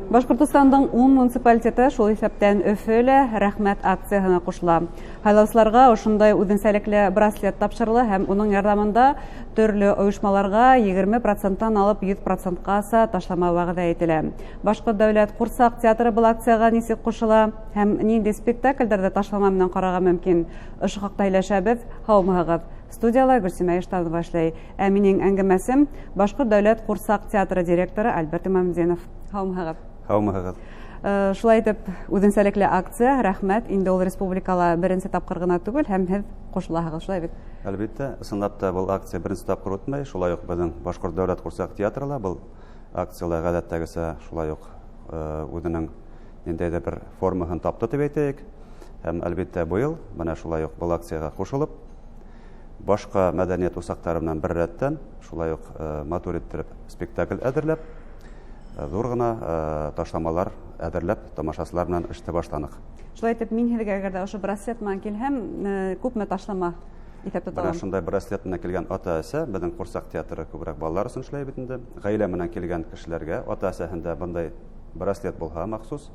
Башҡортостандың 10 муниципалитеты, шул иҫәптән Өфө лә, «Рәхмәт» акцияһына ҡушыла. Һайлаусыларға ошондай үҙенсәлекле браслет тапшырыла һәм уның ярҙамында төрлө ойошмаларға 20 проценттан алып 100 процентҡаса ташлама вәғәҙә ителә. Башҡорт дәүләт ҡурсаҡ театры был акцияға нисек ҡушыла һәм ниндәй спектаклдәрҙе ташлама менән ҡарарға мөмкин? Ошо хаҡта һөйләшәбеҙ. Һаумыһығыҙ! Студияла Гөлсимә Иштанова эшләй. Ә минең әңгәмәсем — Башҡорт дәүләт ҡурсаҡ театры директоры Альберт Имамдинов. Һаумыһығыҙ! Һаумыһығыҙ! Шулай итеп, үҙенсәлекле акция «Рәхмәт» инде ул республикала беренсе тапҡыр ғына түгел, һәм һеҙ ҡушылаһығыҙ, шулай бит? Әлбиттә, ысынлап та, был акция беренсе тапҡыр үтмәй. Шулай уҡ беҙҙең Башҡорт дәүләт ҡурсаҡ театры ла был акцияла ғәҙәттәгесә шулай уҡ үҙенең ниндәйҙер бер формаһын тапты тип әйтәйек. Һәм, әлбиттә, быйыл бына шулай уҡ был акцияға ҡушылып, башҡа мәҙәниәт усаҡтары менән бер рәттән шулай уҡ матур иттереп спектакль әҙерләп, ҙур ғына ташламалар әҙерләп, тамашасылар менән эште башланыҡ. Шулай итеп, мин һеҙгә әгәр ҙә ошо браслет менән килһәм, күпме ташлама иҫәп Бына шундай браслет менән килгән ата-әсә, беҙҙең ҡурсаҡ театры күберәк балалар өсөн эшләй бит инде. Ғаилә менән килгән кешеләргә, ата-әсәһендә бындай браслет булһа махсус,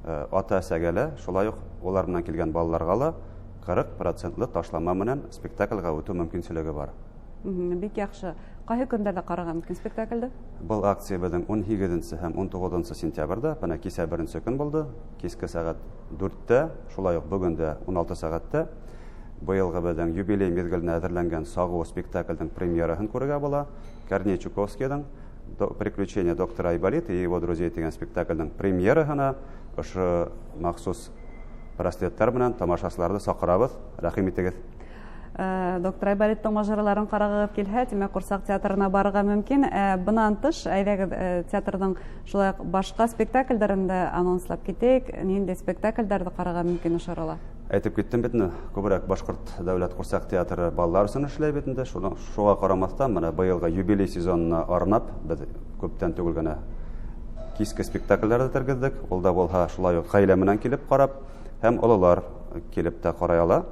ата-әсәгә лә, шулай уҡ улар менән килгән балаларға ла 40 процентлы ташлама менән спектакльгә үтеү мөмкинселеге бар. Бик яҡшы. Ҡайһы көндәрҙә ҡарарға мөмкин спектаклде? Был акция беҙҙең 18 һәм 19 сентябрҙә, бына кисә беренсе көн булды, киске сәғәт 4-тә, шулай уҡ бөгөн дә 16 сәғәттә быйылғы беҙҙең юбилей миҙгеленә әҙерләнгән сағыу спектаклдең премьераһын күрергә була. Корней Чуковскийҙың «Приключения доктора Айболита и его друзей» тигән спектаклдең премьераһына ошо махсус браслеттар менән тамашасыларҙы саҡырабыҙ. Рәхим итегеҙ! «Доктор Айболиттың мажараларын» ҡарағығыҙ килһә, тимәк, ҡурсаҡ театрына барырға мөмкин. Бынан тыш, әйҙәгеҙ, театрҙың шулай уҡ башҡа спектаклдәрен дә анонслап китәйек. Ниндәй спектаклдәрҙе ҡарарға мөмкин ошо арала? Әйтеп киттем бит инде, күберәк Башҡорт дәүләт ҡурсаҡ театры балалар өсөн эшләй бит инде. Шуға ҡарамаҫтан, бына быйылғы юбилей сезонына арнап, беҙ күптән түгел генә киске спектаклдәрҙе тергеҙҙек. Ул да булһа шулай уҡ ғаилә менән килеп ҡарап, һәм ололар килеп тә ҡарай ала.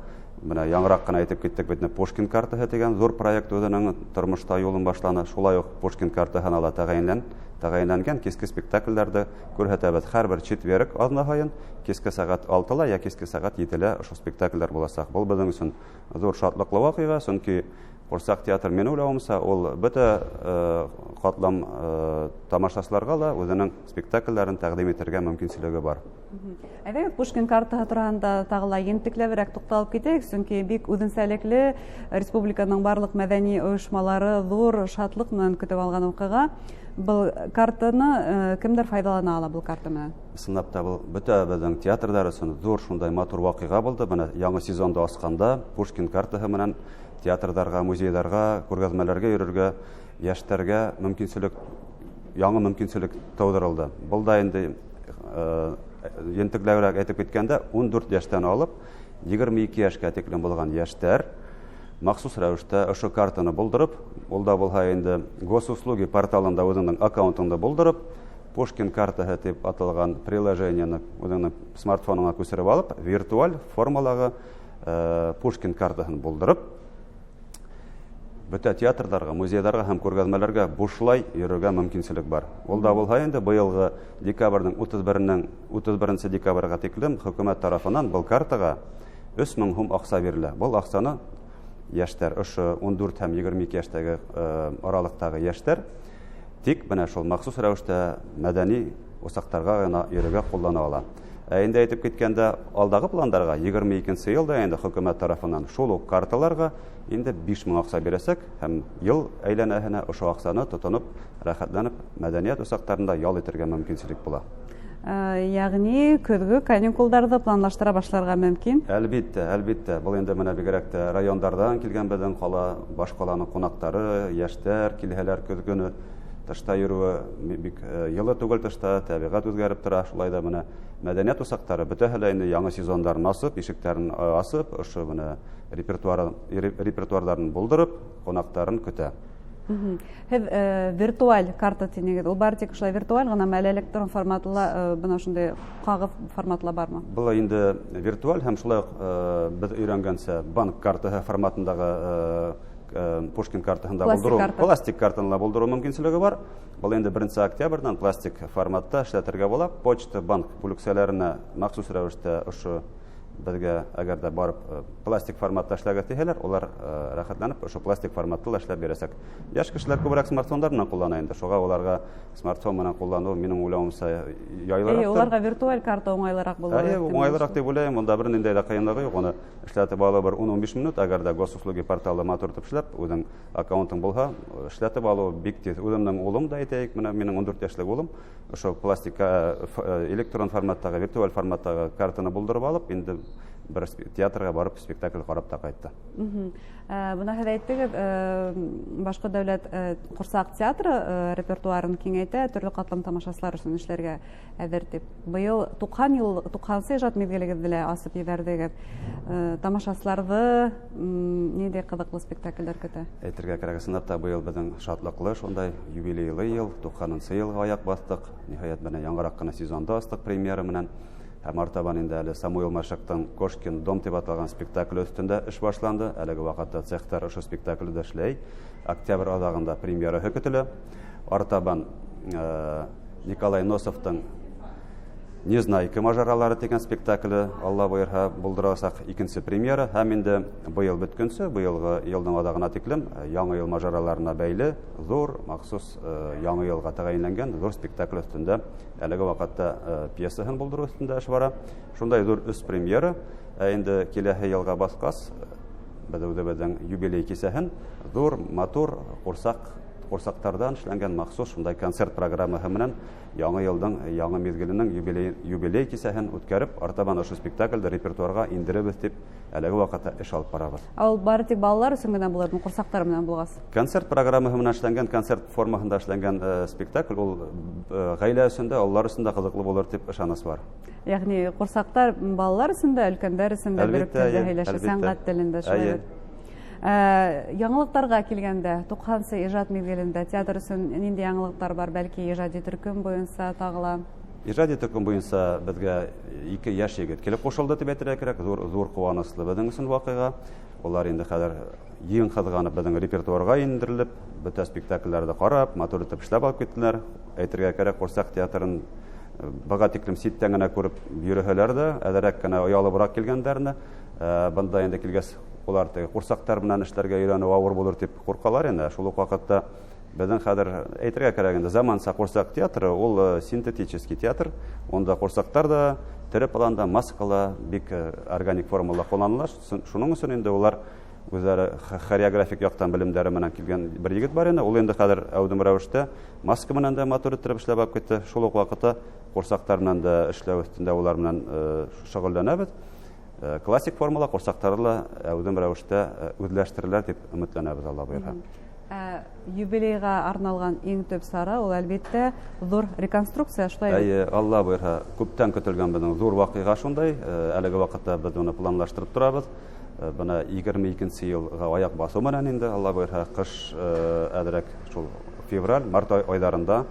Бына яңыраҡ ҡына әйтеп киттек бит, «Пушкин картаһы» тигән ҙур проект үҙенең тормошта юлын башланы. Шулай уҡ «Пушкин картаһына ла тәғәйенләнгән киске спектаклдәрҙе күрһәтәбеҙ. Һәр бер четверг аҙна һайын киске сәғәт 6-ла йә киске сәғәт 7-лә ошо спектаклдәр буласаҡ. Был беҙҙең өсөн ҙур шатлыҡлы ваҡиға, сөнки ҡурсаҡ театр, минең уйлауымса, ул бөтә ҡатлам тамашасыларға ла үҙенең спектаклдәрен тәҡдим итергә мөмкинселеге бар. Әйҙәгеҙ, «Пушкин картаһы» тураһында тағы ла ентекләберәк туҡталып китәйек, сөнки бик үҙенсәлекле, республиканың барлыҡ мәҙәни ойошмалары ҙур шатлыҡ менән көтөп алған ваҡиға. Был картаны кемдәр файҙалана ала был карта менән? Ысынлап та, был бөтә беҙҙең театрҙар өсөн ҙур шундай матур ваҡиға булды. Бына яңы сезонды асҡанда «Пушкин картаһы» менән театрҙарға, музейҙарға, күргәҙмәләргә йөрөргә йәштәргә мөмкинселек, яңы мөмкинселек тыуҙырылды. Был да инде ентекләберәк әйтеп киткәндә, 14 йәштән алып 22 йәшкә тиклем булған йәштәр махсус рәүештә ошо картаны булдырып, ул да булһа инде Госуслуги порталында үҙеңдең аккаунтыңды булдырып, «Пушкин картаһы» тип аталған приложениены үҙеңдең смартфоныңа күсереп алып, виртуаль формалағы «Пушкин картаһын» булдырып, бөтә театрҙарға, музейҙарға һәм күргәҙмәләргә бушлай йөрөргә мөмкинселек бар. Ул да булһа инде быйылғы декабрҙең 31-нән 31 декабргә тиклем хөкүмәт тарафынан был картаға 3000 һум аҡса бирелә. Был аҡсаны йәштәр, ошо 14 һәм 22 йәштәге аралыҡтағы йәштәр тик бына шул махсус рәүештә мәҙәни усаҡтарға ғына йөрөргә ҡуллана ала. Ә инде әйтеп киткәндә, алдағы пландарға 22 йылда инде хөкүмәт тарафынан шул уҡ карталарға инде 5000 аҡса бирәсәк һәм йыл әйләнәһенә ошо аҡсаны тотоноп, рәхәтләнеп мәҙәниәт усаҡтарында ял итергә мөмкинселек була. Йәғни көҙгө каникулдарҙы планлаштыра башларға мөмкин. Әлбиттә, әлбиттә. Был инде бына бигерәк тә райондарҙан килгән беҙҙең ҡала, баш ҡаланың ҡунаҡтары, йәштәр килһәләр, көҙгөнө тышта йөрөүе бик йылы түгел тышта, тәбиғәт үҙгәреп тора. Шулай ҙа бына мәҙәниәт усаҡтары бөтәһе лә инде яңы сезондарын асып, ишектәрен асып, ошо бына репертуарҙарын булдырып, ҡунаҡтарын көтә. Һеҙ виртуаль карта тинегеҙ. Ул бары тик ошолай виртуаль ғынамы, әллә электрон форматла, бына ошондай ҡағыҙ форматла бармы? Был инде виртуаль һәм шулай уҡ беҙ өйрәнгәнсә банк картаһы форматындағы Пушкин картаһында булдырыу, пластик картаны ла булдырыу мөмкинселеге бар. Был инде 1 октябрҙән пластик форматта эшләтергә була. Почта банк бүлексәләренә махсус рәүештә ошо беҙгә әгәр ҙә барып пластик форматта эшләгеҙ тиһәләр, улар рәхәтләнеп ошо пластик форматта ла эшләп бирәсәк. Йәш кешеләр күберәк смартфондар менән ҡуллана инде. Шуға уларға смартфон менән ҡулланыу минең уйлауымса яйлыраҡтыр. Уларға виртуаль карта уңайлыраҡ булыр. Эйе, уңайлыраҡ тип уйлайым. Унда бер ниндәй ҙә ҡыйынлығы юҡ. Уны эшләтеп алыу бер 10-15 минут. Әгәр ҙә госуслуги порталы матур итеп эшләп, үҙең аккаунтың булһа, эшләтеп алыу бик тиҙ. Үҙемдең улым да әйтәйек, менә минең 14 йәшлек улым ошо пластик электрон форматтағы, виртуаль форматтағы картаны булдырып алып, инде бер театрға барып спектакль ҡарап та ҡайтты. Бына һеҙ әйттегеҙ, Башҡорт дәүләт ҡурсаҡ театры репертуарын киңәйтә, төрлө ҡатлам тамашасылар өсөн эшләргә әҙер тип. Быйыл туҡһансы ижад миҙгелегеҙҙе лә асып ебәрҙегеҙ. Тамашасыларҙы ниндәй ҡыҙыҡлы спектаклдәр көтә? Әйтергә кәрәк, ысынлап та быйыл беҙҙең шатлыҡлы шундай юбилейлы йыл, туҡһанынсы йылға аяҡ баҫтыҡ. Ниһайәт, бына яңыраҡ ҡына сезонды астыҡ премьера менән. Һәм артабан инде әле Самуил Маршактың Кошкин дом тип аталған спектакль өҫтөндә эш башланды. Әлеге ваҡытта цехтар ошо спектакльдә эшләй. Октябрь аҙағында премьераһы көтөлә. Артабан Николай Носовтың Незнайка мажаралары тигән спектакле, Алла бойырһа, булдырасаҡ икенсе премьера. Һәм инде быйыл бөткөнсө, быйылғы йылдың аҙағына тиклем яңы йыл мажараларына бәйле ҙур, махсус яңы йылға тәғәйенләнгән ҙур спектакль өҫтөндә әлеге ваҡытта пьесаһын булдырыу өҫтөндә эш бара. Шундай ҙур өс премьера. Ә инде киләһе йылға баҫҡас, беҙ үҙебеҙҙең юбилей кисәһен ҙур, матур ҡурсаҡтарҙан эшләнгән махсус шундай концерт программаһы менән яңы йылдың, яңы миҙгеленең юбилей кисәһен үткәреп, артабан ошо спектаклде репертуарға индеребеҙ тип әлеге ваҡытта эш алып барабыҙ. Ә ул бары тик балалар өсөн генә булырмы, ҡурсаҡтар менән булғас? Концерт программаһы менән эшләнгән, концерт формаһында эшләнгән спектакль ул ғаилә өсөн дә, ололар өсөн дә ҡыҙыҡлы булыр тип ышаныс бар. Йәғни ҡурсаҡтар балалар өсөн дә, өлкәндәр өсөн дә бер үк телдә һөйләшә, сәнғәт телендә шулай бит. Яңылыҡтарға килгәндә, туҡһансы ижад миҙгелендә театр өсөн ниндәй яңылыҡтар бар? Бәлки ижади төркөм буйынса тағы ла? Ижади төркөм буйынса беҙгә ике йәш егет килеп ҡушылды тип әйтергә кәрәк. Ҙур, ҙур ҡыуаныслы беҙҙең өсөн ваҡиға. Улар инде хәҙер ең ҡыҙғанып беҙҙең репертуарға индерелеп, бөтә спектакльләрҙе ҡарап, матур итеп эшләп алып киттеләр. Әйтергә кәрәк, ҡурсаҡ театрын быға тиклем ситтән генә күреп йөрөһәләр ҙә, әҙерәк кенә оялыбыраҡ килгәндәренә, бында инде килгәс улар теге ҡурсаҡтар менән эшләргә өйрәнеү ауыр булыр тип ҡурҡалар инде. Шул уҡ ваҡытта беҙҙең хәҙер әйтергә кәрәк инде, заманса ҡурсаҡ театры ул синтетический театр. Унда ҡурсаҡтар да тере планда, маскала бик органик формала ҡулланыла. Шуның өсөн инде улар үҙҙәре хореографик яҡтан белемдәре менән килгән бер егет бар ине. Ул инде хәҙер әүҙем рәүештә маска менән дә матур иттереп эшләп алып китте. Шул уҡ ваҡытта ҡурсаҡтар менән дә эшләү өҫтөндә улар менән шөғөлләнәбеҙ. Классик формала ҡурсаҡтары ла әүҙем рәүештә үҙләштерелер тип өмөтләнәбеҙ, Алла бойорһа. Юбилейға арналған иң төп сара ул әлбиттә ҙур реконструкция, шулай бит? Әйе, Алла бойорһа, күптән көтөлгән беҙҙең ҙур ваҡиға шундай. Әлеге ваҡытта беҙ уны планлаштырып торабыҙ. Бына егерме икенсе йылға аяҡ баҫыу менән инде, Алла бойорһа, ҡыш әҙерәк шул февраль, март айҙарында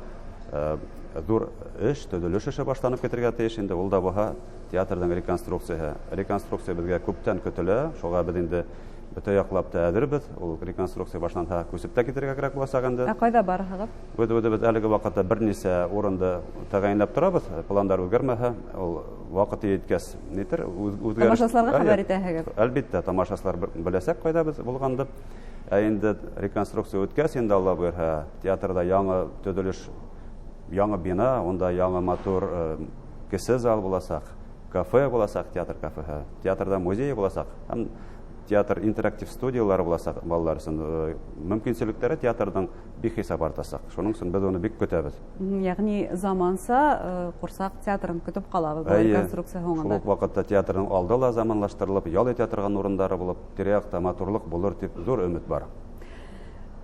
ҙур эш, төҙөлөш эше башланып китергә тейеш инде. Ул да булһа театрҙың реконструкцияһы. Реконструкция беҙгә күптән көтөлә, шуға беҙ инде бөтә яҡлап та әҙербеҙ. Ул реконструкция башланһа, күсеп тә китергә кәрәк буласаҡ инде. Ә ҡайҙа бараһығыҙ? Беҙ үҙебеҙ әлеге ваҡытта бер нисә урынды тәғәйенләп торабыҙ. Пландар үҙгәрмәһә, ул ваҡыты еткәс нитер, үҙгәреш. Тамашасыларға Әйе. хәбәр итәһегеҙ? Әлбиттә, тамашасылар беләсәк ҡайҙа беҙ булғанды. Ә инде реконструкция үткәс, инде Алла бойорһа, театрҙа яңы төҙөлөш, яңы бина, унда яңы матур кесе зал буласаҡ, кафе буласаҡ, театр кафеһы, театрҙа музей буласаҡ һәм театр интерактив студиялары буласаҡ балалар өсөн мөмкинселектәре театрҙың бихисап артасаҡ. Шуның өсөн беҙ уны бик көтәбеҙ. Йәғни заманса ҡурсаҡ театрын көтөп ҡалабыҙ был Әйе. реконструкция һуңында. Шул уҡ ваҡытта театрҙың алды ла заманлаштырылып, ял итә торған урындары булып, тирә-яҡта матурлыҡ булыр тип ҙур өмөт бар.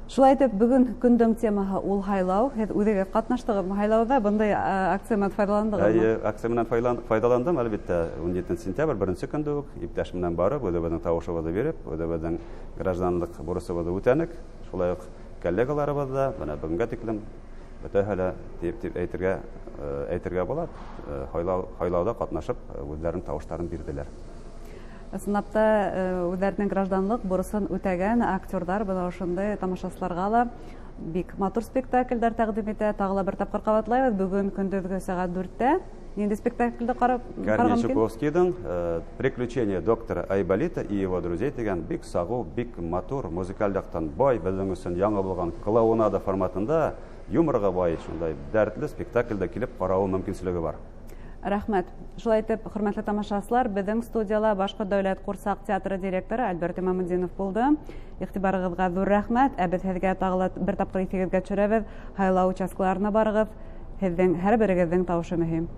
Шулай итеп, бөгөн көндөң темаһы ул һайлау. Һеҙ үҙегеҙ ҡатнаштығыҙмы һайлауҙа? Бындай акция менән файҙаландығыҙмы? Әйе, акция менән файҙаландым, әлбиттә. Ун етенсе сентябрь беренсе көндө үк иптәш менән барып, үҙебеҙҙең тауышыбыҙҙы биреп, үҙебеҙҙең гражданлыҡ бурысыбыҙҙы үтәнек. Шулай уҡ коллегаларыбыҙ ҙа бына бөгөнгә тиклем бөтәһе лә тип әйтергә була. Һайлауҙа ҡатнашып, үҙҙәренең тауыштарын бирҙеләр. Ысынлап та, үҙҙәренең гражданлыҡ бурысын үтәгән актерҙар бына ошондай тамашасыларға ла бик матур спектаклдәр тәҡдим итә. Тағы ла бер тапҡыр ҡабатлайбыҙ, бөгөн көндөҙгө сәғәт 4-тә ниндәй спектаклде ҡарап Корней Чуковскийҙың «Приключения доктора Айболита и его друзей» тигән бик сағыу, бик матур, музыкаль яҡтан бай, беҙҙең өсөн яңы булған клоунада форматында юморға бай шундай дәртле спектаклде килеп ҡарауы мөмкинселеге бар. Рәхмәт. Шулай итеп, хөрмәтле тамашасылар, беҙҙең студияла Башҡорт дәүләт ҡурсаҡ театры директоры Альберт Имамутдинов булды. Иғтибарығыҙға ҙур рәхмәт. Ә беҙ һеҙгә тағы ла бер тапҡыр иҫегеҙгә төшөрәбеҙ: һайлау участкаларына барығыҙ. Һеҙҙең һәр берегеҙҙең тауышы мөһим.